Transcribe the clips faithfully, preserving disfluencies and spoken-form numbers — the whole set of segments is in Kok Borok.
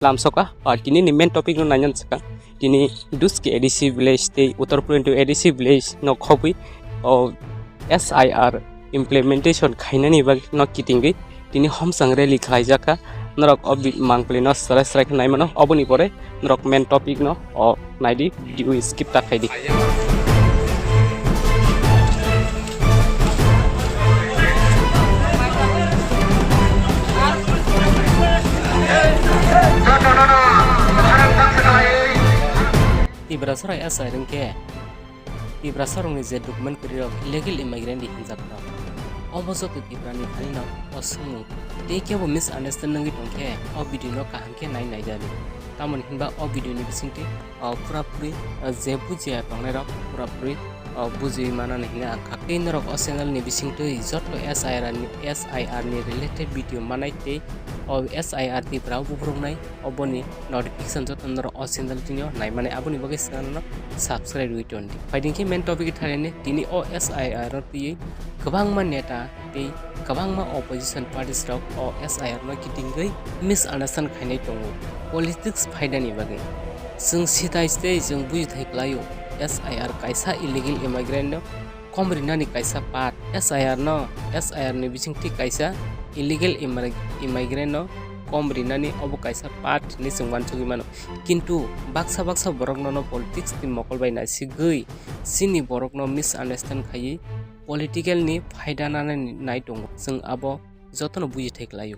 lamsoka, ah, tini ni main topic no nainani swkang. Tini Duski A D C village tei Uttar Puri A D C village no khobwi, o S I R implementation khainani bagwi no kitingwi tini homsang rally khlaijakha. Norok o bi-, mangpili no srai srai khe naimano, oboni pore norok main topic no o naidi, video skip ta khaidi. Tiprasarok S I R wngkhe Tiprasarokni je document kwrwirok illegal immigrant hinjak rok, obo joto Tiprani thani no osongmung tei kebo misunderstand wngwi tongkhe o video no kaham khe nai naijadi. Tamoni hinba o video ni bisingtwi o pura puri, o je bujiya tongnairok pura puri, o bujiwi manani hinwi ang kha. Tei norok o channel ni bisingtwi joto S I R ni, S I R ni related video manai tei o S I R Tipra buphuruknai oboni notification joto norok o channel tini o naimani, aboni bagwi channel no subscribe rwi tondi. Phaidi khe main topic tharani tini o S I R o twiwi kwbangma neta tei kwbangma opposition parties rok o S I R no kitingwi misunderstand khainai tongo politics phaidani bagwi. Chwng sitai tei chwng bujithai klaio, S I R kaisa illegal immigrant no kom rinani kaisa part, S I R no, S I R ni bisingtwi kaisa illegal immig-, immigrant no kom rinani obo kaisa part hinwi chwng uansugwi mano. Kintu baksa baksa borok nono politics ni mokol bai naisigwi chini borok no misunderstand khaiwi political ni phaida nanani nai tongo. Chwng abo jotono bujithai klaio.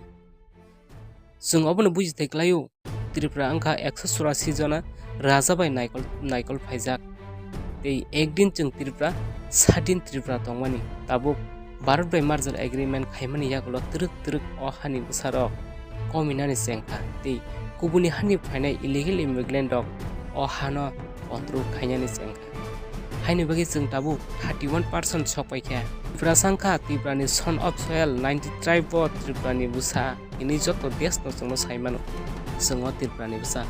Chwng obono bujithai klaio, Tripura wngkha ekso churasi jona raja bai naikol, naikol phaijak. Tei ekdin chwng Tripura, sadin Tripura tongmani. Tabuk Bharat bai merger agreement khaimani yagulo twrwk twrwk o hani bwsarok kominani chengkha tei kubuni hani phainai illegal immigrant rok o hano control khainani chengkha. Haini bagwi chwng tabuk thirty one percent sok paikha. Tiprasa wngkha Tiprani son of soil, ninety tribe o Tiprani bwsa hinwi joto desh no chwngno sai mano. Chwng o Tiprani bwsa.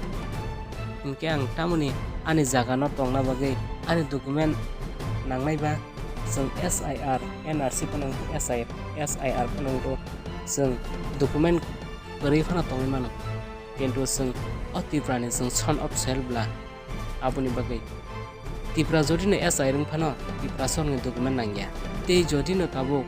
Hinkhe ang tamoni ani jaga no tongna bagwi ani document nangnai ba chwng S I R, N R C phano wngkhe S I R, S I R phano wngkhe chwng document kwrwi phano tongwi mano. Kintu chwng o Tiprani chwng son of soil bwla. Aboni bagwi Tipra jodi no S I R wng phano Tiprasarokni document nangya. Tei jodi no tabuk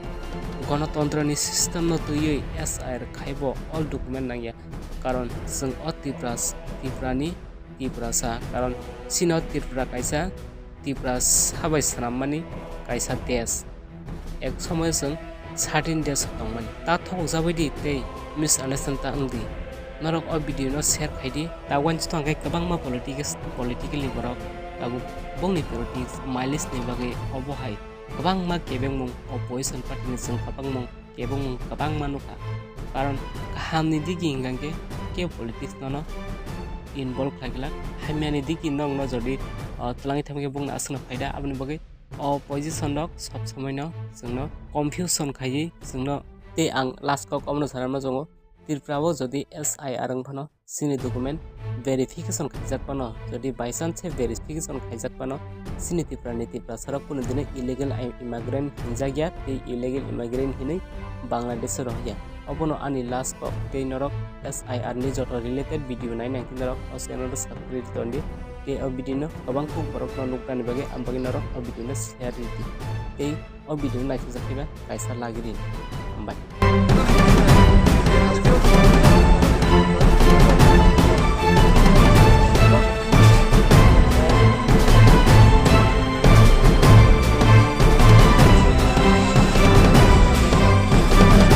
gonotontroni system no twiwi S I R khaibo all document nangya. Karon chwng o Tipras-, Tiprani Tiprasa, karon chini o Tripura kaisa Tiprasa bai swnammani kaisa desh. Ek somoyo chwng thirteen days tongmani. Ta thokjagwi di tei misunderstand ta wng di. Norok o video no share khai di. Ta uansukha hwnkhe kwbangma politics, political ni borok tabuk bongni politics mileage ni bagwi obo hai kwbangma kebengmung opposition party ni chwng kwbangmung kebengmung kwbangma nukha. Karon kahamni digi hwnkhe kebo politics nono involve khlai glak. Hamyani digi nokno jodi, o, twlangwi thangkhe bongni aswkno phaida. Aboni bagwi o position rok sob somoino chwngno confusion khaiwi chwngno. Tei ang last kok omono sana muchungo, Tripura o jodi S I R wng phano chini document verification khaijak phano, jodi by chance se verification khaijak phano, chini Tripura ni Tiprasa rok kunu dino illegal im-, immigrant hinjak ya tei illegal immigrant hinwi Bangladesh o rohya. Obono ani last kok tei norok S I R ni joto related video nai nang khe norok o channel o subscribe tondi. Tei o video no kwbang kuk borok no nuknani bagwi ang bagwi norok o video no share ridi. Tei o video no naithokjak khe ba kaisa like ri.